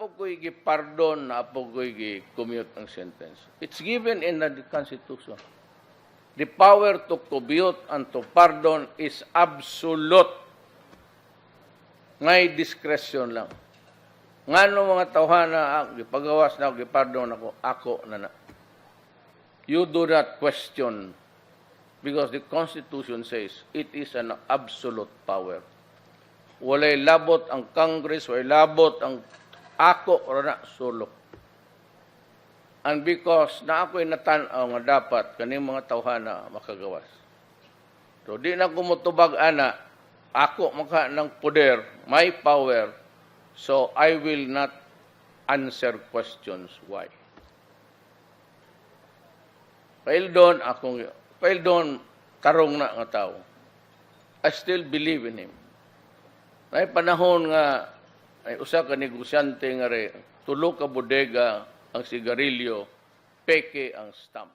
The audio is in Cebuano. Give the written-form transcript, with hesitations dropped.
Naa po ko'y gipardon, naa po ko'y gi-commute ang sentence. It's given in the Constitution. The power to commute and to pardon is absolute. Ngay discretion lang. Ngano mga tawhana, ah, gipagawas na ako, gipardon ako, ako na na. You do not question because the Constitution says it is an absolute power. Walay labot ang Congress, walay labot ang ako ra na solo. And because na ako'y natan-aw nga dapat kaning mga tawhana makagawas. So di na ko motubag ana, ako maka ng poder, my power, so I will not answer questions why. Paildon akong paildon tarong na nga tao. I still believe in him. May panahon nga ay usa ka negosyante nga re tulo ka bodega ang sigarilyo, peke ang stamp.